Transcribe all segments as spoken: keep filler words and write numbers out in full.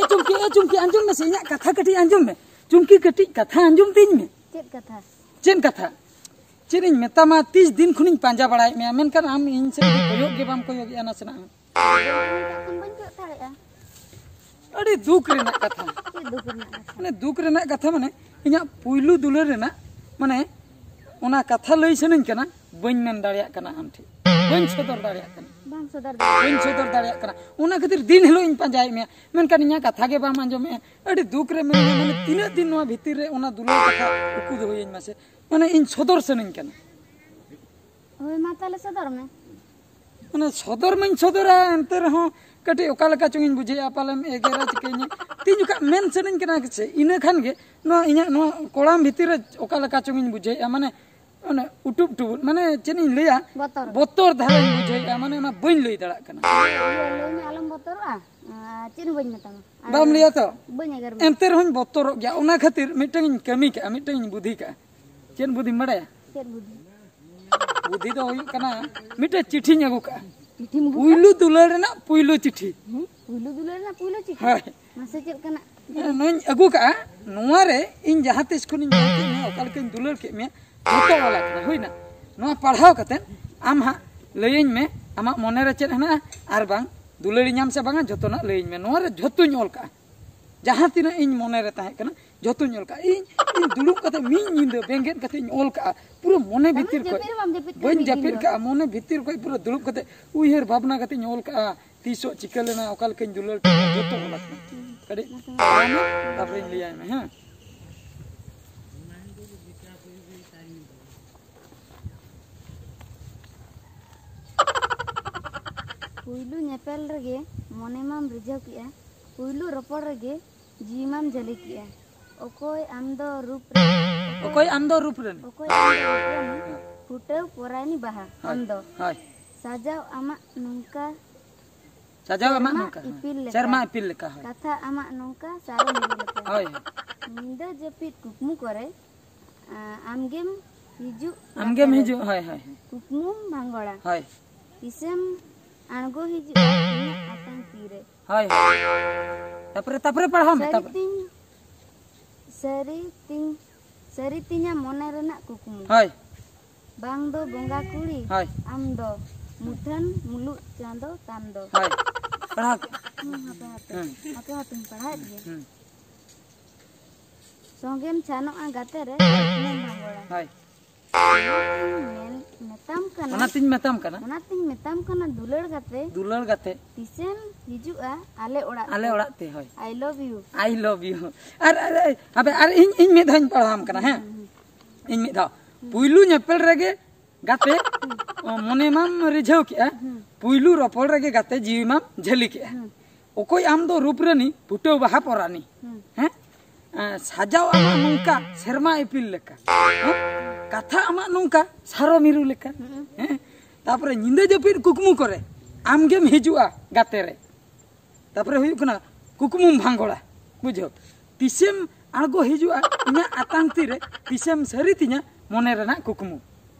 ᱮ ᱪᱩᱢᱠᱤ, ᱮ ᱪᱩᱢᱠᱤ, ᱟᱸᱡᱚᱢ ᱢᱮᱥᱮ, ᱤᱧᱟᱹᱜ ᱠᱟᱛᱷᱟ ᱠᱟᱹᱴᱤᱡ ᱟᱸᱡᱚᱢ ᱢᱮ᱾ ᱪᱩᱢᱠᱤ, ᱠᱟᱹᱴᱤᱡ ᱠᱟᱛᱷᱟ ᱟᱸᱡᱚᱢ ᱛᱤᱧ ᱢᱮ᱾ ᱪᱮᱫ ᱠᱟᱛᱷᱟ? ᱪᱮᱫ ᱠᱟᱛᱷᱟ? ᱪᱮᱫ ᱤᱧ ᱢᱮᱛᱟᱢᱟ, ᱛᱤᱥ ᱫᱤᱱ ᱠᱷᱚᱱᱤᱧ ᱯᱟᱸᱡᱟ ᱵᱟᱲᱟᱭᱮᱫ ᱢᱮᱭᱟ, ᱢᱮᱱᱠᱷᱟᱱ ᱟᱢ ᱤᱧ ᱥᱮᱫ ᱫᱚ ᱠᱚᱭᱚᱜ ᱜᱮ ᱵᱟᱢ ᱠᱚᱭᱚᱜᱮᱜᱼᱟ ᱱᱟᱥᱮᱱᱟᱜ ᱦᱚᱸ᱾ ᱵᱟᱹᱧ ᱠᱚᱭᱚᱜ ᱫᱟᱲᱮᱭᱟᱜᱼᱟ᱾ ᱟᱹᱰᱤ ᱫᱩᱠ ᱨᱮᱱᱟᱜ ᱠᱟᱛᱷᱟ᱾ ᱪᱮᱫ ᱫᱩᱠ ᱨᱮᱱᱟᱜ ᱠᱟᱛᱷᱟ? ᱢᱟᱱᱮ, ᱫᱩᱠ ᱨᱮᱱᱟᱜ ᱠᱟᱛᱷᱟ ᱢᱟᱱᱮ, ᱤᱧᱟᱹᱜ ᱯᱩᱭᱞᱩ ᱫᱩᱞᱟᱹᱲ ᱨᱮᱱᱟᱜ, ᱢᱟᱱᱮ, ᱚᱱᱟ ᱠᱟᱛᱷᱟ ᱞᱟᱹᱭ ᱥᱟᱱᱟᱧ ᱠᱟᱱᱟ, ᱵᱟᱹᱧ ᱢᱮᱱ ᱫᱟᱲᱮᱭᱟᱜ ᱠᱟᱱᱟ ᱟᱢ ᱴᱷᱮᱱ, ᱵᱟᱹᱧ ᱥᱚᱫᱚᱨ ᱫᱟᱲᱮᱭᱟᱜ ᱠᱟᱱᱟ᱾ ᱵᱟᱝ ᱥᱚᱫᱚᱨ ᱫᱟᱲᱮᱭᱟᱜ ᱵᱟᱹᱧ ᱥᱚᱫᱚᱨ ᱫᱟᱲᱮᱭᱟᱜ ᱠᱟᱱᱟ᱾ ᱚᱱᱟ ᱠᱷᱟᱹᱛᱤᱨ ᱫᱤᱱ ᱦᱤᱞᱳᱜ ᱤᱧ ᱯᱟᱸᱡᱟᱭᱮᱫ ᱢᱮᱭᱟ, ᱢᱮᱱᱠᱷᱟᱱ ᱤᱧᱟᱹᱜ ᱠᱟᱛᱷᱟ ᱜᱮ ᱵᱟᱢ ᱟᱸᱡᱚᱢᱮᱫᱼᱟ᱾ ᱟᱹᱰᱤ ᱫᱩᱠ ᱨᱮ ᱢᱤᱱᱟᱹᱧᱟ᱾ ᱢᱟᱱᱮ, ᱛᱤᱱᱟᱹᱜ ᱫᱤᱱ ᱱᱚᱣᱟ ᱵᱷᱤᱛᱤᱨ ᱨᱮ ᱚᱱᱟ ᱫᱩᱞᱟᱹᱲ ᱠᱟᱛᱷᱟ ᱩᱠᱩ ᱫᱚᱦᱚᱭᱟᱹᱧ ᱢᱟᱥᱮ? ᱢᱟᱱᱮ, ᱤᱧ ᱥᱚᱫᱚᱨ ᱥᱟᱱᱟᱧ ᱠᱟᱱᱟ᱾ ᱦᱳᱭ, ᱢᱟ ᱛᱟᱦᱞᱮ ᱥᱚᱫᱚᱨ ᱢᱮ᱾ ᱢᱟᱱᱮ, ᱥᱚᱫᱚᱨ ᱢᱟᱧ ᱥᱚᱫᱚᱨᱟ, ᱮᱱᱛᱮ ᱨᱮᱦᱚᱸ ᱠᱟᱹᱴᱤᱡ ᱚᱠᱟ ᱞᱮᱠᱟ ᱪᱚᱝ ᱤᱧ ᱵᱩᱡᱷᱟᱹᱣᱮᱫᱼᱟ, ᱯᱟᱞᱮᱢ ᱮᱜᱮᱨᱟ, ᱪᱤᱠᱟᱹᱧᱟ᱾ ᱛᱤᱧ ᱡᱚᱠᱷᱟᱜ ᱢᱮᱱ ᱥᱟᱱᱟᱧ ᱠᱟᱱᱟ ᱥᱮ, ᱤᱱᱟᱹ ᱠᱷᱟᱱ ᱜᱮ ᱱᱚᱣᱟ ᱤᱧᱟᱹᱜ ᱱᱚᱣᱟ ᱠᱚᱲᱟᱢ ᱵᱷᱤᱛᱤᱨ ᱨᱮ ᱚᱠᱟ ᱞᱮᱠᱟ ᱪᱚᱝ ᱤᱧ ᱵᱩᱡᱷᱟᱹᱣᱮᱫᱼᱟ, ᱢᱟᱱᱮ, ᱚᱱᱮ ᱩᱴᱩᱵ ᱴᱩᱵᱩᱞ, ᱢᱟᱱᱮ, ᱪᱮᱫ ᱤᱧ ᱞᱟᱹᱭᱟ, ᱵᱚᱛᱚᱨ᱾ ᱵᱚᱛᱚᱨ ᱫᱷᱟᱨᱟᱧ ᱵᱩᱡᱷᱟᱹᱣᱮᱫᱼᱟ, ᱢᱟᱱᱮ, ᱚᱱᱟ ᱵᱟᱹᱧ ᱞᱟᱹᱭ ᱫᱟᱲᱮᱭᱟᱜ ᱠᱟᱱᱟ᱾ ᱤᱭᱟᱹ, ᱞᱟᱹᱭ ᱢᱮ, ᱟᱞᱚᱢ ᱵᱚᱛᱚᱨᱚᱜᱼᱟ᱾ ᱟᱨ ᱪᱮᱫ ᱦᱚᱸ ᱵᱟᱹᱧ ᱢᱮᱛᱟᱢᱟ᱾ ᱟᱨ ᱵᱟᱢ ᱞᱟᱹᱭᱟ ᱛᱚ? ᱵᱟᱹᱧ ᱮᱜᱮᱨ ᱢᱮᱭᱟ᱾ ᱮᱱᱛᱮ ᱨᱮᱦᱚᱸᱧ ᱵᱚᱛᱚᱨᱚᱜ ᱜᱮᱭᱟ᱾ ᱚᱱᱟ ᱠᱷᱟᱹᱛᱤᱨ ᱢᱤᱫᱴᱟᱝ ᱤᱧ ᱠᱟᱹᱢᱤ ᱠᱟᱜᱼᱟ, ᱢᱤᱫᱴᱟᱝ ᱤᱧ ᱵᱩᱫᱷᱤ ᱠᱟᱜᱼᱟ᱾ ᱪᱮᱫ ᱵᱩᱫᱷᱤᱢ ᱵᱟᱲᱟᱭᱟ? ᱪᱮᱫ ᱵᱩᱫᱷᱤ? ᱵᱩᱫᱷᱤ ᱫᱚ ᱦᱩᱭᱩᱜ ᱠᱟᱱᱟ, ᱢᱤᱫᱴᱮᱡ ᱪᱤᱴᱷᱤᱧ ᱟᱹᱜᱩ ᱠᱟᱜᱼᱟ᱾ ᱪᱤᱴᱷᱤᱢ ᱟᱹᱜᱩ ᱠᱟᱜᱼᱟ? ᱯᱩᱭᱞᱩ ᱫᱩᱞᱟᱹᱲ ᱨᱮᱱᱟᱜ ᱯᱩᱭᱞᱩ ᱪᱤᱴᱷᱤ᱾ ᱦᱮᱸ? ᱯᱩᱭᱞᱩ ᱫᱩᱞᱟᱹᱲ ᱨᱮᱱᱟᱜ ᱯᱩᱭᱞᱩ ᱪᱤᱴᱷᱤ? ᱦᱳᱭ᱾ ᱢᱟᱥᱮ, ᱪᱮᱫ ᱞᱮᱠᱟᱱᱟᱜ? ᱱᱚᱣᱟᱧ ᱟᱹᱜᱩ ᱠᱟᱜᱼᱟ, ᱱᱚᱣᱟ ᱨᱮ ᱤᱧ ᱡᱟᱦᱟᱸ ᱛᱤᱥ ᱠᱷᱚᱱᱤᱧ ᱧᱮᱞ ᱠᱮᱫ ᱢᱮᱭᱟ, ᱚᱠᱟ ᱞᱮᱠᱟᱧ ᱫᱩᱞᱟᱹᱲ ᱠᱮᱫ ᱢᱮᱭᱟ, ᱡᱷᱚᱛᱚ ᱚᱞ ᱟᱠᱟᱱᱟ᱾ ᱦᱩᱭᱱᱟ? ᱱᱚᱣᱟ ᱯᱟᱲᱦᱟᱣ ᱠᱟᱛᱮ ᱟᱢ ᱦᱟᱸᱜ ᱞᱟᱹᱭᱟᱹᱧ ᱢᱮ, ᱟᱢᱟᱜ ᱢᱚᱱᱮ ᱨᱮ ᱪᱮᱫ ᱦᱮᱱᱟᱜᱼᱟ, ᱟᱨ ᱵᱟᱝ ᱫᱩᱞᱟᱹᱲᱤᱧᱟᱢ ᱥᱮ ᱵᱟᱝᱟ, ᱡᱷᱚᱛᱚᱱᱟᱜ ᱞᱟᱹᱭᱟᱹᱧ ᱢᱮ᱾ ᱱᱚᱣᱟ ᱨᱮ ᱡᱷᱚᱛᱚᱧ ᱚᱞ ᱠᱟᱜᱼᱟ, ᱡᱟᱦᱟᱸ ᱛᱤᱱᱟᱹᱜ ᱤᱧ ᱢᱚᱱᱮ ᱨᱮ ᱛᱟᱦᱮᱸ ᱠᱟᱱᱟ, ᱡᱷᱚᱛᱚᱧ ᱚᱞ ᱠᱟᱜᱼᱟ᱾ ᱤᱧ, ᱤᱧ ᱫᱩᱲᱩᱵ ᱠᱟᱛᱮ ᱢᱤᱫ ᱧᱤᱫᱟᱹ ᱵᱮᱸᱜᱮᱫ ᱠᱟᱛᱮ ᱤᱧ ᱚᱞ ᱠᱟᱜᱼᱟ, ᱯᱩᱨᱟᱹ ᱢᱚᱱᱮ ᱵᱷᱤᱛᱤᱨ ᱠᱷᱚᱱ᱾ ᱡᱟᱹᱯᱤᱫ ᱨᱮ ᱵᱟᱢ ᱡᱟᱹᱯᱤᱫ ᱠᱟᱜᱼᱟ ᱵᱟᱹᱧ ᱢᱤᱫ ᱫᱤᱱ ᱡᱟᱹᱯᱤᱫ ᱦᱚᱸ᱾ ᱠᱟᱜᱼᱟ, ᱢᱚᱱᱮ ᱵᱷᱤᱛᱤᱨ ᱠᱷᱚᱱ ᱯᱩᱨᱟᱹ ᱫᱩᱲᱩᱵ ᱠᱟᱛᱮ ᱩᱭᱦᱟᱹᱨ ᱵᱷᱟᱵᱽᱱᱟ ᱠᱟᱛᱮ ᱤᱧ ᱚᱞ ᱠᱟᱜᱼᱟ, ᱛᱤᱥᱚᱜ ᱪᱤᱠᱟᱹ ᱞᱮᱱᱟ, ᱚᱠᱟ ᱞᱮᱠᱟᱧ ᱫᱩᱞᱟᱹᱲ ᱠᱮᱫᱟ, ᱡᱷᱚᱛᱚ ᱚᱞ ᱟᱠᱟᱱᱟ᱾ ᱠᱟᱹᱴᱤᱡ ᱯᱟᱲᱦᱟᱣ ᱢᱮ, ᱛᱟᱨᱯᱚᱨᱮᱧ ᱞᱟᱹᱭᱟᱭ ᱢᱮ, ᱦᱮᱸ᱾ ᱯᱩᱭᱞᱩ ᱧᱮᱯᱮᱞ ᱨᱮᱜᱮ ᱢᱚᱱᱮ ᱢᱟᱢ ᱨᱤᱡᱷᱟᱹᱣ ᱠᱮᱜᱼᱟ, ᱯᱩᱭᱞᱩ ᱨᱚᱯᱚᱲ ᱨᱮᱜᱮ ᱡᱤᱣᱤ ᱢᱟᱢ ᱡᱷᱟᱹᱞᱤ ᱠᱮᱜᱼᱟ᱾ ᱚᱠᱚᱭ ᱟᱢ ᱫᱚ ᱨᱩᱯ ᱨᱮ, ᱚᱠᱚᱭ ᱟᱢ ᱫᱚ ᱨᱩᱯ ᱨᱮᱱ? ᱚᱠᱚᱭ ᱟᱢ ᱫᱚ ᱨᱩᱯ ᱨᱮᱱ? ᱦᱮᱸ᱾ ᱯᱷᱩᱴᱟᱹᱣ ᱯᱚᱨᱟᱭᱱᱤ ᱵᱟᱦᱟ ᱦᱳᱭ, ᱟᱢ ᱫᱚ᱾ ᱦᱳᱭ᱾ ᱥᱟᱡᱟᱣ ᱟᱢᱟᱜ ᱱᱚᱝᱠᱟ ᱥᱟᱡᱟᱣ ᱟᱢᱟᱜ ᱥᱮᱨᱢᱟ ᱱᱚᱝᱠᱟ, ᱦᱳᱭ᱾ ᱤᱯᱤᱞ ᱞᱮᱠᱟ᱾ ᱥᱮᱨᱢᱟ ᱤᱯᱤᱞ ᱞᱮᱠᱟ, ᱦᱳᱭ᱾ ᱠᱟᱛᱷᱟ ᱟᱢᱟᱜ ᱱᱚᱝᱠᱟ ᱥᱟᱨᱚ ᱢᱤᱨᱩ ᱞᱮᱠᱟ᱾ ᱦᱳᱭ, ᱦᱳᱭ᱾ ᱧᱤᱫᱟᱹ ᱡᱟᱹᱯᱤᱫ ᱠᱩᱠᱢᱩ ᱠᱚᱨᱮ, ᱟ, ᱟᱢᱜᱮᱢ ᱦᱤᱡᱩᱜ ᱟᱢᱜᱮᱢ ᱞᱟᱛᱟᱨ ᱨᱮ᱾ ᱦᱤᱡᱩᱜ, ᱦᱳᱭ, ᱦᱳᱭ, ᱦᱳᱭ᱾ ᱠᱩᱠᱢᱩᱢ ᱵᱷᱟᱸᱜᱚᱲᱟ᱾ ᱦᱳᱭ᱾ ᱛᱤᱥᱮᱢ ᱟᱬᱜᱚ ᱦᱤᱡᱩᱜᱼᱟ ᱤᱧᱟᱹᱜ ᱟᱛᱟᱝ ᱛᱤᱨᱮ᱾ ᱦᱳᱭ, ᱦᱳᱭ᱾ ᱛᱟᱯᱚᱨᱮ, ᱛᱟᱯᱚᱨᱮ ᱯᱟᱲᱦᱟᱣ ᱢᱮ, ᱥᱟᱹᱨᱤ ᱛᱟᱯᱚᱨᱮ᱾ ᱛᱤᱧ, ᱥᱟᱹᱨᱤ ᱛᱤᱧ, ᱥᱟᱹᱨᱤ ᱛᱤᱧᱟ ᱢᱚᱱᱮ ᱨᱮᱱᱟᱜ ᱠᱩᱠᱢᱩ᱾ ᱦᱳᱭ᱾ ᱵᱟᱝ ᱫᱚ ᱵᱚᱸᱜᱟ ᱠᱩᱲᱤ, ᱦᱳᱭ᱾ ᱟᱢ ᱫᱚ ᱢᱩᱴᱷᱟᱹᱱ ᱢᱩᱞᱩᱜ ᱪᱟᱸᱫᱚ ᱛᱟᱢ ᱫᱚ᱾ ᱦᱳᱭ᱾ ᱯᱟᱲᱦᱟᱣ ᱠᱮᱫ᱾ ᱦᱩᱸ, ᱦᱟᱯᱮ, ᱦᱟᱯᱮ᱾ ᱦᱩᱸ᱾ ᱦᱟᱯᱮ, ᱦᱟᱯᱮᱧ ᱯᱟᱲᱦᱟᱣᱮᱫ ᱜᱮᱭᱟ᱾ ᱦᱩᱸ᱾ ᱥᱚᱸᱜᱮᱢ ᱪᱷᱟᱱᱚᱜᱼᱟ ᱜᱟᱛᱮ ᱨᱮ, ᱠᱩᱠᱢᱩᱢ ᱵᱷᱟᱸᱜᱚᱲᱟ᱾ ᱦᱳᱭ᱾ ᱚᱱᱟᱛᱤᱧ ᱢᱮᱱ-, ᱢᱮᱛᱟᱢ ᱠᱟᱱᱟ᱾ ᱚᱱᱟᱛᱤᱧ ᱢᱮᱛᱟᱢ ᱠᱟᱱᱟ᱾ ᱚᱱᱟᱛᱤᱧ ᱢᱮᱛᱟᱢ ᱠᱟᱱᱟ, ᱫᱩᱞᱟᱹᱲ ᱜᱟᱛᱮ᱾ ᱫᱩᱞᱟᱹᱲ ᱜᱟᱛᱮ᱾ ᱛᱤᱥᱮᱢ ᱦᱤᱡᱩᱜᱼᱟ ᱟᱞᱮ ᱚᱲᱟᱜ ᱟᱞᱮ ᱛᱮ? ᱚᱲᱟᱜ ᱛᱮ, ᱦᱳᱭ᱾ I love you. I love you. ᱟᱨ, ᱟᱨ, ᱟᱨ, ᱦᱟᱯᱮ, ᱟᱨ ᱤᱧ, ᱤᱧ ᱢᱤᱫ ᱫᱷᱟᱣ ᱤᱧ ᱯᱟᱲᱦᱟᱣᱟᱢ ᱠᱟᱱᱟ, ᱦᱮᱸ? ᱦᱩᱸ, ᱦᱩᱸ᱾ ᱤᱧ ᱢᱤᱫ ᱫᱷᱟᱣ᱾ ᱦᱩᱸ᱾ ᱯᱩᱭᱞᱩ ᱧᱮᱯᱮᱞ ᱨᱮᱜᱮ ᱜᱟᱛᱮ, ᱦᱩᱸ᱾ ᱚ, ᱢᱚᱱᱮ ᱢᱟᱢ ᱨᱤᱡᱷᱟᱹᱣ ᱠᱮᱜᱼᱟ᱾ ᱦᱩᱸ᱾ ᱯᱩᱭᱞᱩ ᱨᱚᱯᱚᱲ ᱨᱮᱜᱮ ᱜᱟᱛᱮ ᱡᱤᱣᱤ ᱢᱟᱢ ᱡᱷᱟᱹᱞᱤ ᱠᱮᱜᱼᱟ᱾ ᱦᱩᱸ᱾ ᱚᱠᱚᱭ ᱟᱢ ᱫᱚ ᱨᱩᱯ ᱨᱟᱹᱱᱤ, ᱯᱷᱩᱴᱟᱹᱣ ᱵᱟᱦᱟ ᱯᱚᱨᱟᱱᱤ᱾ ᱦᱩᱸ᱾ ᱦᱮᱸ? ᱮᱸ, ᱥᱟᱡᱟᱣ ᱟᱢᱟᱜ ᱱᱚᱝᱠᱟ ᱥᱮᱨᱢᱟ ᱤᱯᱤᱞ ᱞᱮᱠᱟ᱾ ᱦᱮᱸ? ᱠᱟᱛᱷᱟ ᱟᱢᱟᱜ ᱱᱚᱝᱠᱟ ᱥᱟᱨᱚ ᱢᱤᱨᱩ ᱞᱮᱠᱟ᱾ ᱦᱩᱸ᱾ ᱦᱮᱸ? ᱛᱟᱯᱚᱨᱮ ᱧᱤᱫᱟᱹ ᱡᱟᱹᱯᱤᱫ ᱠᱩᱠᱢᱩ ᱠᱚᱨᱮ ᱟᱢ ᱜᱮᱢ ᱦᱤᱡᱩᱜᱼᱟ ᱜᱟᱛᱮ ᱨᱮ᱾ ᱛᱟᱯᱚᱨᱮ ᱦᱩᱭᱩᱜ ᱠᱟᱱᱟ ᱠᱩᱠᱢᱩᱢ ᱵᱷᱟᱸᱜᱚᱲᱟ᱾ ᱵᱩᱡᱷᱟᱹᱣ? ᱛᱤᱥᱮᱢ ᱟᱬᱜᱚ ᱦᱤᱡᱩᱜᱼᱟ ᱤᱧᱟᱹᱜ ᱟᱛᱟᱝ ᱛᱤᱨᱮ, ᱛᱤᱥᱮᱢ ᱥᱟᱹᱨᱤ ᱛᱤᱧᱟ ᱢᱚᱱᱮ ᱨᱮᱱᱟᱜ ᱠᱩᱠᱢᱩ᱾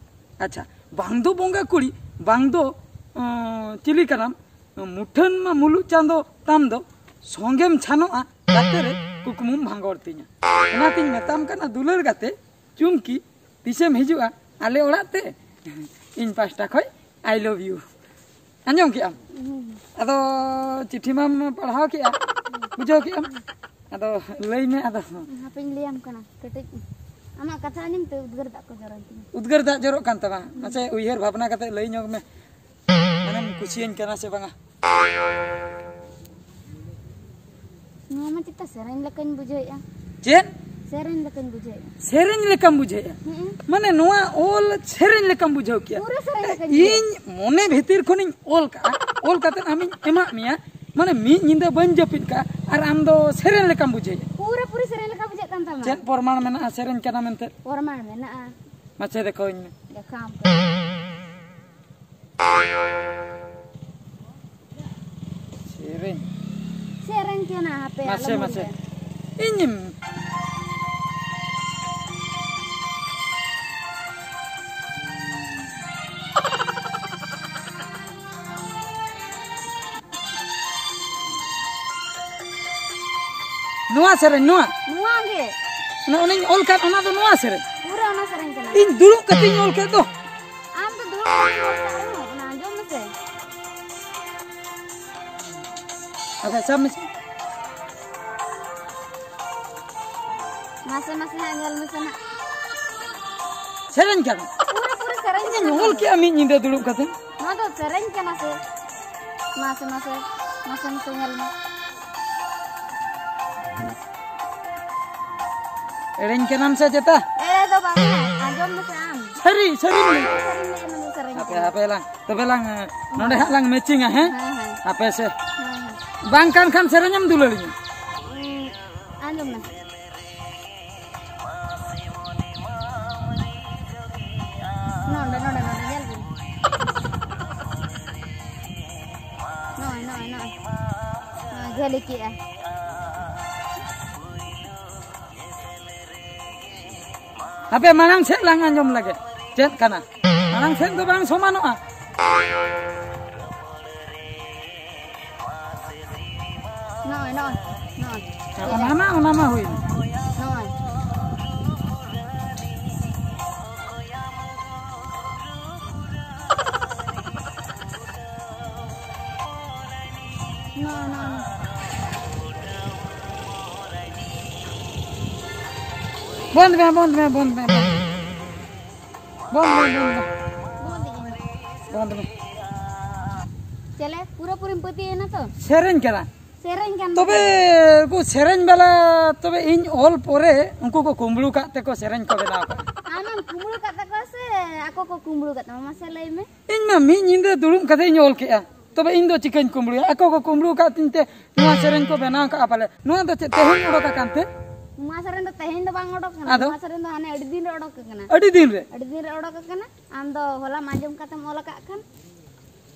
ᱟᱪᱪᱷᱟ, ᱵᱟᱝ ᱫᱚ ᱵᱚᱸᱜᱟ ᱠᱩᱲᱤ, ᱵᱟᱝ ᱫᱚ, ᱚᱸ, ᱪᱤᱞᱤ ᱠᱟᱱᱟᱢ, ᱢᱩᱴᱷᱟᱹᱱ ᱢᱟ ᱢᱩᱞᱩᱜ ᱪᱟᱸᱫᱚ ᱛᱟᱢ ᱫᱚ, ᱥᱚᱸᱜᱮᱢ ᱪᱷᱟᱱᱚᱜᱼᱟ ᱜᱟᱛᱮ ᱨᱮ, ᱠᱩᱠᱢᱩᱢ ᱵᱷᱟᱸᱜᱚᱲ ᱛᱤᱧᱟ᱾ ᱚᱱᱟᱛᱤᱧ ᱢᱮᱛᱟᱢ ᱠᱟᱱᱟ ᱫᱩᱞᱟᱹᱲ ᱜᱟᱛᱮ, ᱪᱩᱢᱠᱤ, ᱛᱤᱥᱮᱢ ᱦᱤᱡᱩᱜᱼᱟ ᱟᱞᱮ ᱚᱲᱟᱜ ᱛᱮ? ᱤᱧ ᱯᱟᱦᱴᱟ ᱠᱷᱚᱡ I love you. ᱟᱸᱡᱚᱢ ᱠᱮᱜᱼᱟᱢ? ᱦᱩᱸ᱾ ᱟᱫᱚ ᱪᱤᱴᱷᱤ ᱢᱟᱢ ᱯᱟᱲᱦᱟᱣ ᱠᱮᱜᱼᱟ, ᱵᱩᱡᱷᱟᱹᱣ ᱠᱮᱜᱼᱟᱢ? ᱟᱫᱚ ᱞᱟᱹᱭ ᱢᱮ ᱟᱫᱚ᱾ ᱦᱟᱯᱮᱧ ᱞᱟᱹᱭᱟᱢ ᱠᱟᱱᱟ ᱠᱟᱹᱴᱤᱡ᱾ ᱟᱢᱟᱜ ᱠᱟᱛᱷᱟ ᱟᱸᱡᱚᱢ ᱛᱮ ᱩᱫᱽᱜᱟᱹᱨ ᱫᱟᱜ ᱠᱚ ᱡᱚᱨᱚᱭᱮᱱ ᱛᱤᱧᱟ᱾ ᱩᱫᱽᱜᱟᱹᱨ ᱫᱟᱜ ᱡᱚᱨᱚᱜ ᱠᱟᱱ ᱛᱟᱢᱟ? ᱢᱟᱥᱮ ᱩᱭᱦᱟᱹᱨ ᱵᱷᱟᱵᱽᱱᱟ ᱠᱟᱛᱮ ᱞᱟᱹᱭ ᱧᱚᱜ ᱢᱮ᱾ ᱢᱟᱱᱮᱢ ᱠᱩᱥᱤᱭᱟᱹᱧ ᱠᱟᱱᱟ ᱥᱮ ᱵᱟᱝᱟ? ᱱᱚᱣᱟ ᱢᱟ ᱪᱮᱫ ᱥᱮᱨᱮᱧ ᱞᱮᱠᱟᱧ ᱵᱩᱡᱷᱟᱹᱣᱮᱫᱼᱟ᱾ ᱪᱮᱫ? ᱥᱮᱨᱮᱧ ᱞᱮᱠᱟᱧ ᱵᱩᱡᱷᱟᱹᱣᱮᱫᱼᱟ᱾ ᱥᱮᱨᱮᱧ ᱞᱮᱠᱟᱢ ᱵᱩᱡᱷᱟᱹᱣᱮᱫᱼᱟ? ᱦᱮᱸ᱾ ᱢᱟᱱᱮ ᱱᱚᱣᱟ ᱚᱞ ᱥᱮᱨᱮᱧ ᱞᱮᱠᱟᱢ ᱵᱩᱡᱷᱟᱹᱣ ᱠᱮᱜᱼᱟ? ᱯᱩᱨᱟᱹ ᱥᱮᱨᱮᱧ ᱞᱮᱠᱟᱧ ᱵᱩᱡᱷᱟᱹᱣᱟ᱾ ᱤᱧ ᱢᱚᱱᱮ ᱵᱷᱤᱛᱤᱨ ᱠᱷᱚᱱᱤᱧ ᱚᱞ ᱠᱟᱜᱼᱟ, ᱚᱞ ᱠᱟᱛᱮ ᱟᱢᱤᱧ ᱮᱢᱟᱜ ᱢᱮᱭᱟ, ᱢᱟᱱᱮ ᱢᱤᱫ ᱧᱤᱫᱟᱹ ᱵᱟᱹᱧ ᱡᱟᱹᱯᱤᱫ ᱠᱟᱜᱼᱟ ᱟᱨ ᱟᱢ ᱫᱚ ᱥᱮᱨᱮᱧ ᱞᱮᱠᱟᱢ ᱵᱩᱡᱷᱟᱹᱣᱮᱫᱼᱟ᱾ ᱯᱩᱨᱟᱹ ᱯᱩᱨᱤ ᱥᱮᱨᱮᱧ ᱞᱮᱠᱟ ᱵᱩᱡᱷᱟᱹᱜ ᱠᱟᱱ ᱛᱟᱢᱟ᱾ ᱪᱮᱫ ᱯᱨᱚᱢᱟᱬ ᱢᱮᱱᱟᱜᱼᱟ ᱥᱮᱨᱮᱧ ᱠᱟᱱᱟ ᱢᱮᱱᱛᱮ? ᱯᱨᱚᱢᱟᱬ ᱢᱮᱱᱟᱜᱼᱟ᱾ ᱢᱟᱥᱮ ᱫᱮᱠᱷᱟᱣᱟᱹᱧ ᱢᱮ᱾ ᱫᱮᱠᱷᱟᱣᱟᱢ ᱠᱟᱹᱱᱟᱹᱧ᱾ ᱥᱮᱨᱮᱧ᱾ ᱥᱮᱨᱮᱧ ᱠᱟᱱᱟ, ᱦᱟᱯᱮ ᱢᱟᱥᱮ, ᱟᱞᱚᱢ ᱢᱟᱥᱮ᱾ ᱩᱭᱦᱟᱹᱨᱟ᱾ ᱤᱧ ᱱᱚᱣᱟ ᱥᱮᱨᱮᱧ, ᱱᱚᱣᱟ? ᱱᱚᱣᱟ ᱜᱮ᱾ ᱚᱱᱟ, ᱚᱱᱟᱧ ᱚᱞ ᱠᱟᱫ, ᱚᱱᱟ ᱫᱚ ᱱᱚᱣᱟ ᱥᱮᱨᱮᱧ? ᱯᱩᱨᱟᱹ ᱚᱱᱟ ᱥᱮᱨᱮᱧ ᱠᱟᱱᱟ᱾ ᱤᱧ ᱫᱩᱲᱩᱵ ᱠᱟᱛᱮᱧ ᱚᱞ ᱠᱮᱫ ᱫᱚ᱾ ᱟᱢ ᱫᱚ ᱫᱩᱲᱩᱵ ᱠᱟᱛᱮᱧ ᱚᱞ ᱠᱟᱫ ᱨᱮᱦᱚᱸ, ᱚᱱᱟ ᱟᱸᱡᱚᱢ ᱢᱮᱥᱮ᱾ ᱟᱪᱪᱷᱟ, ᱥᱟᱵ ᱢᱮᱥᱮ᱾ ᱢᱟᱥᱮ, ᱢᱟᱥᱮ ᱦᱟᱸᱜ ᱧᱮᱞ ᱢᱮᱥᱮ ᱱᱟᱜ᱾ ᱥᱮᱨᱮᱧ ᱠᱟᱱᱟ? ᱯᱩᱨᱟᱹ, ᱯᱩᱨᱟᱹ ᱥᱮᱨᱮᱧ ᱤᱧ ᱠᱟᱱᱟ ᱚᱞ ᱱᱚᱣᱟ ᱫᱚ᱾ ᱠᱮᱜᱼᱟ ᱢᱤᱫ ᱧᱤᱫᱟᱹ ᱫᱩᱲᱩᱵ ᱠᱟᱛᱮ᱾ ᱱᱚᱣᱟ ᱫᱚ ᱥᱮᱨᱮᱧ ᱠᱟᱱᱟ ᱥᱮ? ᱢᱟᱥᱮ, ᱢᱟᱥᱮ, ᱢᱟᱥᱮ, ᱢᱟᱥᱮ ᱧᱮᱞ ᱢᱮ᱾ ᱮᱲᱮᱧ ᱠᱟᱱᱟᱢ ᱥᱮ ᱪᱮᱛᱟ? ᱮᱲᱮ ᱫᱚ ᱵᱟᱝᱟ, ᱟᱸᱡᱚᱢ ᱢᱮᱥᱮ ᱟᱢ᱾ ᱥᱟᱹᱨᱤ, ᱥᱟᱹᱨᱤᱢ ᱞᱟᱹᱭ᱾ ᱥᱟᱹᱨᱤᱧ ᱞᱟᱹᱭᱟ, ᱱᱚᱣᱟ ᱫᱚ ᱥᱮᱨᱮᱧ ᱦᱟᱯᱮ, ᱠᱟᱱᱟ᱾ ᱦᱟᱯᱮ ᱞᱟᱝ, ᱛᱚᱵᱮ ᱞᱟᱝ, ᱱᱚᱰᱮ ᱦᱟᱸᱜ ᱞᱟᱝ ᱢᱮᱪᱤᱝᱟ, ᱦᱮᱸ? ᱦᱮᱸ, ᱦᱮᱸ᱾ ᱦᱟᱯᱮ ᱥᱮ᱾ ᱦᱮᱸ, ᱦᱮᱸ᱾ ᱵᱟᱝ ᱠᱟᱱ ᱠᱷᱟᱱ ᱥᱮᱨᱮᱧᱮᱢ ᱫᱩᱞᱟᱹᱲᱤᱧᱟ᱾ ᱩᱸ, ᱟᱸᱡᱚᱢ ᱢᱮ᱾ ᱱᱚᱰᱮ, ᱱᱚᱰᱮ, ᱱᱚᱰᱮ, ᱧᱮᱞ ᱵᱤᱱ᱾ ᱱᱚᱜᱼᱚᱭ, ᱱᱚᱜᱼᱚᱭ, ᱱᱚᱜᱼᱚᱭ᱾ ᱱᱚᱜᱼᱚᱭ, ᱡᱷᱟᱹᱞᱤ ᱠᱮᱜᱼᱟ᱾ ᱦᱟᱯᱮ, ᱢᱟᱲᱟᱝ ᱥᱮᱫ ᱞᱟᱝ ᱟᱸᱡᱚᱢ ᱞᱮᱜᱮ᱾ ᱪᱮᱫ ᱠᱟᱱᱟ? ᱢᱟᱲᱟᱝ ᱥᱮᱫ ᱫᱚ ᱵᱟᱝ ᱥᱚᱢᱟᱱᱚᱜᱼᱟ᱾ ᱱᱚᱜᱼᱚᱭ, ᱱᱚᱜᱼᱚᱭ, ᱱᱚᱜᱼᱚᱭ᱾ ᱚᱱᱟ ᱢᱟ, ᱚᱱᱟ ᱢᱟ ᱦᱩᱭ᱾ ᱱᱚᱜᱼᱚᱭ᱾ ᱱᱚᱜᱼᱚᱭ, ᱱᱚᱜᱼᱚᱭ, ᱱᱚᱜᱼᱚᱭ᱾ ᱵᱚᱱᱫ ᱢᱮ, ᱵᱚᱱᱫ ᱢᱮ, ᱵᱚᱱᱫ ᱢᱮ, ᱵᱚᱱᱫ ᱢᱮ᱾ ᱵᱚᱱᱫ ᱢᱮ, ᱵᱚᱱᱫ ᱢᱮ᱾ ᱵᱚᱱᱫ ᱢᱮ᱾ ᱪᱮᱞᱮ, ᱯᱩᱨᱟᱹᱯᱩᱨᱤᱢ ᱯᱟᱹᱛᱭᱟᱹᱣᱮᱱᱟ ᱛᱚ? ᱥᱮᱨᱮᱧ ᱠᱟᱱᱟ᱾ ᱥᱮᱨᱮᱧ ᱠᱟᱱ ᱛᱚᱵᱮ ᱜᱮᱭᱟ᱾ ᱩᱱᱠᱩ ᱥᱮᱨᱮᱧ ᱵᱟᱞᱟ, ᱛᱚᱵᱮ ᱤᱧ ᱚᱞ ᱯᱚᱨᱮ ᱩᱱᱠᱩ ᱠᱚ ᱠᱩᱢᱵᱽᱲᱩ ᱠᱟᱜ ᱛᱮᱠᱚ ᱥᱮᱨᱮᱧ ᱠᱚ ᱵᱮᱱᱟᱣ ᱠᱟᱜᱼᱟ᱾ ᱟᱢᱮᱢ ᱠᱩᱢᱵᱽᱲᱩ ᱠᱟᱜ ᱛᱟᱠᱚᱣᱟ ᱥᱮ ᱟᱠᱚ ᱠᱚ ᱠᱩᱢᱵᱽᱲᱩ ᱠᱟᱜ ᱛᱟᱢᱟ? ᱢᱟᱥᱮ ᱞᱟᱹᱭ ᱢᱮ᱾ ᱤᱧ ᱢᱟ ᱢᱤᱫ ᱧᱤᱫᱟᱹ ᱫᱩᱲᱩᱵ ᱠᱟᱛᱮ ᱤᱧ ᱚᱞ ᱠᱮᱜᱼᱟ, ᱛᱚᱵᱮ ᱤᱧ ᱫᱚ ᱪᱤᱠᱟᱹᱧ ᱠᱩᱢᱵᱽᱲᱩᱭᱟ? ᱟᱠᱚ ᱠᱚ ᱠᱩᱢᱵᱽᱲᱩ ᱠᱟᱜ ᱛᱤᱧ ᱛᱮ ᱱᱚᱣᱟ ᱥᱮᱨᱮᱧ ᱠᱚ ᱵᱮᱱᱟᱣ ᱠᱟᱜᱼᱟ ᱯᱟᱞᱮ᱾ ᱱᱚᱣᱟ ᱫᱚ ᱪᱮᱫ ᱛᱮᱦᱮᱧ ᱚᱰᱚᱠ ᱟᱠᱟᱱ ᱛᱮ? ᱱᱚᱣᱟ ᱥᱮᱨᱮᱧ ᱫᱚ ᱛᱮᱦᱮᱧ ᱫᱚ ᱵᱟᱝ ᱚᱰᱚᱠ ᱠᱟᱱᱟ᱾ ᱟᱫᱚ? ᱱᱚᱣᱟ ᱥᱮᱨᱮᱧ ᱫᱚ ᱦᱟᱱᱮ ᱟᱹᱰᱤ ᱫᱤᱱ ᱨᱮ ᱚᱰᱚᱠ ᱟᱠᱟᱱᱟ᱾ ᱟᱹᱰᱤ ᱫᱤᱱ ᱨᱮ? ᱟᱹᱰᱤ ᱫᱤᱱ ᱨᱮ ᱚᱰᱚᱠ ᱟᱠᱟᱱᱟ᱾ ᱟᱢ ᱫᱚ ᱦᱚᱞᱟᱢ ᱟᱸᱡᱚᱢ ᱠᱟᱛᱮᱢ ᱚᱞ ᱟᱠᱟᱫ ᱠᱷᱟᱱ᱾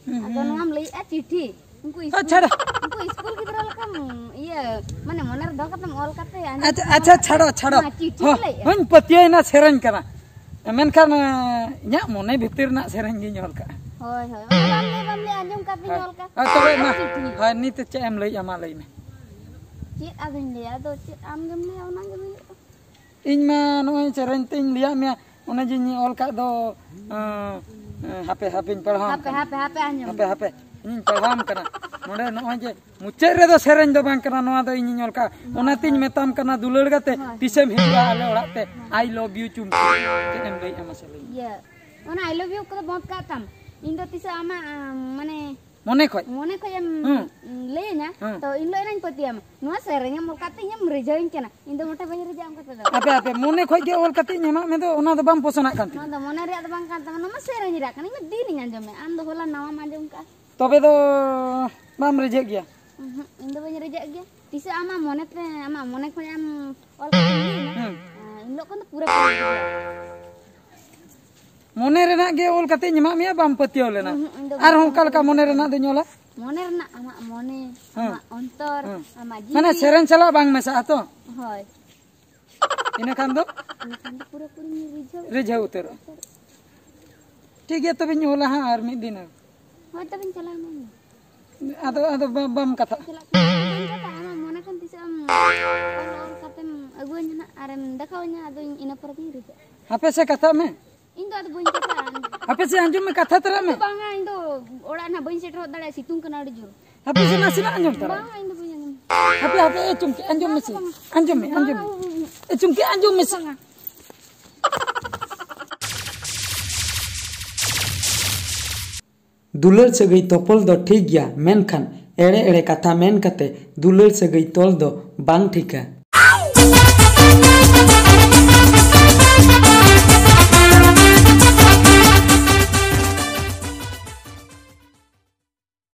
ᱦᱩᱸ, ᱟᱫᱚ ᱦᱩᱸ᱾ ᱱᱚᱣᱟᱢ ᱞᱟᱹᱭᱮᱜᱼᱟ ᱪᱤᱴᱷᱤ᱾ ᱩᱱᱠᱩ ᱟᱪᱪᱷᱟ, ᱥᱠᱩᱞ, ᱪᱷᱟᱲᱟ᱾ ᱩᱱᱠᱩ ᱥᱠᱩᱞ ᱜᱤᱫᱽᱨᱟᱹ ᱞᱮᱠᱟᱢ ᱤᱭᱟᱹ, ᱢᱟᱱᱮ ᱢᱚᱱᱮ ᱨᱮ ᱫᱚᱦᱚ ᱠᱟᱛᱮᱢ ᱚᱞ ᱠᱟᱛᱮ ᱟᱸᱡᱚᱢ ᱟᱪᱪᱷᱟ, ᱠᱟᱛᱮ ᱟᱪᱪᱷᱟ, ᱚᱞ ᱪᱷᱟᱲᱚ, ᱠᱟᱛᱮ ᱪᱷᱟᱲᱚ᱾ ᱱᱚᱣᱟ ᱪᱤᱴᱷᱤᱢ ᱦᱚᱸ, ᱞᱟᱹᱭᱮᱜᱼᱟ᱾ ᱦᱚᱸᱧ ᱯᱟᱹᱛᱭᱟᱹᱣᱮᱱᱟ ᱥᱮᱨᱮᱧ ᱠᱟᱱᱟ᱾ ᱢᱮᱱᱠᱷᱟᱱ, ᱮᱸ, ᱤᱧᱟᱹᱜ ᱢᱚᱱᱮ ᱵᱷᱤᱛᱤᱨ ᱨᱮᱱᱟᱜ ᱥᱮᱨᱮᱧ ᱜᱤᱧ ᱚᱞ ᱠᱟᱜᱼᱟ᱾ ᱦᱳᱭ, ᱦᱳᱭ᱾ ᱚᱱᱟ ᱵᱟᱢ ᱞᱟᱹᱭ, ᱵᱟᱢ ᱞᱟᱹᱭ, ᱟᱸᱡᱚᱢ ᱠᱟᱛᱮᱧ ᱦᱳᱭ᱾ ᱚᱞ ᱠᱟᱜᱼᱟ᱾ ᱦᱳᱭ, ᱛᱚᱵᱮ ᱢᱟ, ᱪᱤᱴᱷᱤ᱾ ᱦᱳᱭ, ᱱᱤᱛ ᱪᱮᱫ ᱮᱢ ᱞᱟᱹᱭᱮᱜᱼᱟ, ᱢᱟ ᱞᱟᱹᱭ ᱢᱮ᱾ ᱪᱮᱫ ᱟᱫᱚᱧ ᱞᱟᱹᱭᱟ? ᱟᱫᱚ ᱪᱮᱫ ᱟᱢ ᱜᱮᱢ ᱞᱟᱹᱭᱟ, ᱚᱱᱟ ᱜᱮ ᱦᱩᱭᱩᱜᱼᱟ᱾ ᱤᱧ ᱢᱟ ᱱᱚᱜᱼᱚᱭ ᱥᱮᱨᱮᱧ ᱛᱮᱧ ᱞᱟᱹᱭᱟᱫ ᱢᱮᱭᱟ, ᱚᱱᱮ ᱡᱮᱧ ᱚᱞ ᱠᱟᱜ ᱫᱚ, ᱮᱸ, ᱮᱸ, ᱦᱟᱯᱮ ᱦᱟᱯᱮᱧ ᱯᱟᱲᱦᱟᱣᱟᱢ ᱦᱟᱯᱮ, ᱠᱟᱱᱟ᱾ ᱦᱟᱯᱮ, ᱟᱸᱡᱚᱢ ᱦᱟᱯᱮ, ᱢᱮ᱾ ᱦᱟᱯᱮ, ᱤᱧᱤᱧ ᱯᱟᱲᱦᱟᱣᱟᱢ ᱠᱟᱱᱟ᱾ ᱱᱚᱰᱮ ᱱᱚᱜᱼᱚᱭ ᱡᱮ ᱢᱩᱪᱟᱹᱫ ᱨᱮᱫᱚ ᱥᱮᱨᱮᱧ ᱫᱚ ᱵᱟᱝ ᱠᱟᱱᱟ, ᱱᱚᱣᱟ ᱫᱚ ᱤᱧᱤᱧ ᱚᱞ ᱠᱟᱜᱼᱟ᱾ ᱦᱳᱭ, ᱚᱱᱟᱛᱤᱧ ᱦᱳᱭ᱾ ᱢᱮᱛᱟᱢ ᱠᱟᱱᱟ, ᱫᱩᱞᱟᱹᱲ ᱜᱟᱛᱮ, ᱦᱳᱭ᱾ ᱛᱤᱥᱮᱢ ᱦᱤᱡᱩᱜᱼᱟ ᱟᱞᱮ ᱚᱲᱟᱜ ᱛᱮ? ᱦᱳᱭ᱾ I love you ᱪᱩᱢᱠᱤ᱾ ᱪᱮᱫ ᱮᱢ ᱞᱟᱹᱭᱮᱫᱼᱟ ᱢᱟᱥᱮ ᱞᱟᱹᱭ ᱢᱮ? ᱤᱭᱟᱹ, ᱚᱱᱟ I love you ᱠᱚᱫᱚ ᱵᱚᱸᱫᱽ ᱠᱟᱜ ᱛᱟᱢ᱾ ᱤᱧ ᱫᱚ ᱛᱤᱥ ᱦᱚᱸ ᱟᱢᱟᱜ, ᱟᱸ, ᱢᱟᱱᱮ, ᱢᱚᱱᱮ ᱠᱷᱚᱡ? ᱢᱚᱱᱮ ᱠᱷᱚᱡ ᱮᱢ ᱦᱩᱸ᱾ ᱞᱟᱹᱭᱟᱹᱧᱟ, ᱦᱩᱸ᱾ ᱛᱚ ᱤᱧ ᱫᱚ ᱮᱱᱟᱧ ᱯᱟᱹᱛᱭᱟᱹᱣᱟᱢᱟ᱾ ᱱᱚᱣᱟ ᱥᱮᱨᱮᱧ ᱮᱢ ᱚᱞ ᱠᱟᱛᱮ ᱤᱧᱮᱢ ᱨᱤᱡᱷᱟᱹᱣᱤᱧ ᱠᱟᱱᱟ᱾ ᱤᱧ ᱫᱚ ᱢᱚᱴᱷᱮ ᱵᱟᱹᱧ ᱨᱤᱡᱷᱟᱹᱜᱼᱟ ᱚᱱᱠᱟ ᱛᱮᱫᱚ᱾ ᱟᱯᱮ, ᱟᱯᱮ, ᱢᱚᱱᱮ ᱠᱷᱚᱡ ᱜᱮ ᱚᱞ ᱠᱟᱛᱮ ᱤᱧ ᱮᱢᱟᱜ ᱢᱮ ᱫᱚ, ᱚᱱᱟ ᱫᱚ ᱵᱟᱢ ᱯᱚᱥᱚᱱᱟᱜ ᱠᱟᱱ ᱛᱤᱧᱟ᱾ ᱱᱚᱣᱟ ᱫᱚ ᱢᱚᱱᱮ ᱨᱮᱭᱟᱜ ᱫᱚ ᱵᱟᱝ ᱠᱟᱱ ᱛᱟᱢᱟ, ᱱᱚᱣᱟ ᱢᱟ ᱥᱮᱨᱮᱧ ᱨᱮᱭᱟᱜ ᱠᱟᱱᱟ᱾ ᱤᱧ ᱢᱟ ᱫᱤᱱᱤᱧ ᱟᱸᱡᱚᱢᱮᱫ, ᱟᱢ ᱫᱚ ᱦᱚᱞᱟ ᱱᱟᱣᱟᱢ ᱟᱸᱡᱚᱢ ᱠᱟᱜᱼᱟ᱾ ᱛᱚᱵᱮ ᱫᱚ ᱵᱟᱢ ᱨᱤᱡᱷᱟᱹᱜ ᱜᱮᱭᱟ? ᱩᱦᱩᱸ, ᱤᱧ ᱫᱚ ᱵᱟᱹᱧ ᱨᱤᱡᱷᱟᱹᱜ ᱜᱮᱭᱟ᱾ ᱛᱤᱥ ᱟᱢᱟᱜ ᱢᱚᱱᱮ ᱛᱮ, ᱟᱢᱟᱜ ᱢᱚᱱᱮ ᱠᱷᱚᱱ ᱟᱢ ᱚᱞ ᱠᱟᱛᱮᱢ ᱞᱟᱹᱭ ᱟᱢᱟ, ᱦᱩᱸ᱾ ᱟᱸ, ᱤᱱ ᱦᱤᱞᱳᱜ ᱠᱷᱚᱱ ᱫᱚ ᱯᱩᱨᱟᱹ ᱯᱩᱨᱤ ᱨᱤᱡᱷᱟᱹᱜᱼᱟ᱾ ᱢᱚᱱᱮ ᱨᱮᱱᱟᱜ ᱜᱮ ᱚᱞ ᱠᱟᱛᱮᱧ ᱮᱢᱟᱜ ᱢᱮᱭᱟ, ᱵᱟᱢ ᱯᱟᱹᱛᱭᱟᱹᱣ ᱞᱮᱱᱟ᱾ ᱩᱦᱩᱸ, ᱤᱧ ᱫᱚ ᱟᱨᱦᱚᱸ ᱵᱟᱹᱧ ᱚᱱᱠᱟ ᱞᱮᱠᱟ ᱯᱟᱹᱛᱭᱟᱹᱣ ᱢᱚᱱᱮ ᱞᱮᱱᱟ᱾ ᱨᱮᱱᱟᱜ ᱫᱚᱧ ᱚᱞᱟ? ᱢᱚᱱᱮ ᱨᱮᱱᱟᱜ, ᱟᱢᱟᱜ ᱢᱚᱱᱮ, ᱦᱮᱸ᱾ ᱟᱢᱟᱜ ᱚᱱᱛᱚᱨ, ᱦᱮᱸ᱾ ᱟᱢᱟᱜ ᱡᱤᱣᱤ᱾ ᱢᱟᱱᱮ ᱥᱮᱨᱮᱧ ᱥᱟᱞᱟᱜ ᱵᱟᱝ ᱢᱮᱥᱟᱜᱼᱟ ᱛᱚ? ᱦᱳᱭ᱾ ᱤᱱᱟᱹ ᱠᱷᱟᱱ ᱫᱚ? ᱤᱱᱟᱹ ᱠᱷᱟᱱ ᱫᱚ ᱯᱩᱨᱟᱹ ᱯᱩᱨᱤ ᱨᱤᱡᱷᱟᱹᱣ ᱨᱤᱡᱷᱟᱹᱣ ᱩᱛᱟᱹᱨᱚᱜᱼᱟ᱾ ᱴᱷᱤᱠ ᱜᱮᱭᱟ, ᱛᱚᱵᱮᱧ ᱚᱞᱟ ᱦᱟᱸᱜ ᱟᱨ ᱢᱤᱫ ᱫᱤᱱ᱾ ᱦᱳᱭ, ᱛᱚᱵᱮᱧ ᱪᱟᱞᱟᱣ ᱮᱱᱟ ᱤᱧ᱾ ᱟᱫᱚ, ᱟᱫᱚ ᱵᱟ-, ᱵᱟᱢ ᱠᱟᱛᱷᱟᱜᱼᱟ? ᱪᱟᱞᱟᱜ ᱠᱟᱱᱟ, ᱵᱟᱹᱧ ᱠᱟᱛᱷᱟᱜᱼᱟ᱾ ᱟᱢᱟᱜ ᱢᱚᱱᱮ ᱠᱷᱚᱱ ᱛᱤᱥ ᱮᱢ ᱚᱞ, ᱚᱞ ᱠᱟᱛᱮᱢ ᱟᱹᱜᱩᱣᱟᱹᱧᱟ ᱱᱟᱜ, ᱟᱨᱮᱢ ᱫᱮᱠᱷᱟᱣᱟᱹᱧᱟ, ᱟᱫᱚ ᱤᱧ ᱤᱱᱟᱹ ᱯᱚᱨᱮ ᱜᱤᱧ ᱨᱤᱡᱷᱟᱹᱜᱼᱟ᱾ ᱦᱟᱯᱮ ᱥᱮ ᱠᱟᱛᱷᱟᱜ ᱢᱮ᱾ ᱤᱧ ᱫᱚ ᱟᱫᱚ ᱵᱟᱹᱧ ᱠᱟᱛᱷᱟᱜᱼᱟ᱾ ᱦᱟᱯᱮ ᱥᱮ ᱟᱸᱡᱚᱢ ᱢᱮ, ᱠᱟᱛᱷᱟ ᱛᱟᱨᱟ ᱢᱮ᱾ ᱵᱟᱝᱟ, ᱤᱧ ᱫᱚ ᱚᱲᱟᱜ ᱱᱟᱜ ᱵᱟᱹᱧ ᱥᱮᱴᱮᱨ ᱦᱚᱫ ᱫᱟᱲᱮᱭᱟᱜᱼᱟ, ᱥᱤᱛᱩᱝ ᱠᱟᱱᱟ ᱟᱹᱰᱤ ᱡᱳᱨ᱾ ᱦᱟᱯᱮ ᱥᱮ ᱱᱟᱥᱮᱱᱟᱜ ᱟᱸᱡᱚᱢ ᱛᱟᱨᱟ᱾ ᱵᱟᱝᱟ, ᱤᱧ ᱫᱚ ᱵᱟᱹᱧ ᱟᱸᱡᱚᱢ᱾ ᱦᱟᱯᱮ, ᱦᱟᱯᱮ, ᱮ ᱪᱩᱢᱠᱤ, ᱟᱸᱡᱚᱢ ᱢᱮᱥᱮ᱾ ᱵᱟᱝᱟ, ᱵᱟᱝᱟ᱾ ᱟᱸᱡᱚᱢ ᱢᱮ, ᱟᱸᱡᱚᱢ ᱢᱮ᱾ ᱵᱟᱝᱟ᱾ ᱮ ᱪᱩᱢᱠᱤ, ᱟᱸᱡᱚᱢ ᱢᱮᱥᱮ᱾ ᱵᱟᱝᱟ᱾ ᱫᱩᱞᱟᱹᱲ ᱥᱟᱹᱜᱟᱹᱭ ᱛᱚᱯᱚᱞ ᱫᱚ ᱴᱷᱤᱠ ᱜᱮᱭᱟ, ᱢᱮᱱᱠᱷᱟᱱ ᱮᱲᱮ ᱮᱲᱮ ᱠᱟᱛᱷᱟ ᱢᱮᱱ ᱠᱟᱛᱮ ᱫᱩᱞᱟᱹᱲ ᱥᱟᱹᱜᱟᱹᱭ ᱛᱚᱞ ᱫᱚ ᱵᱟᱝ ᱴᱷᱤᱠᱟ᱾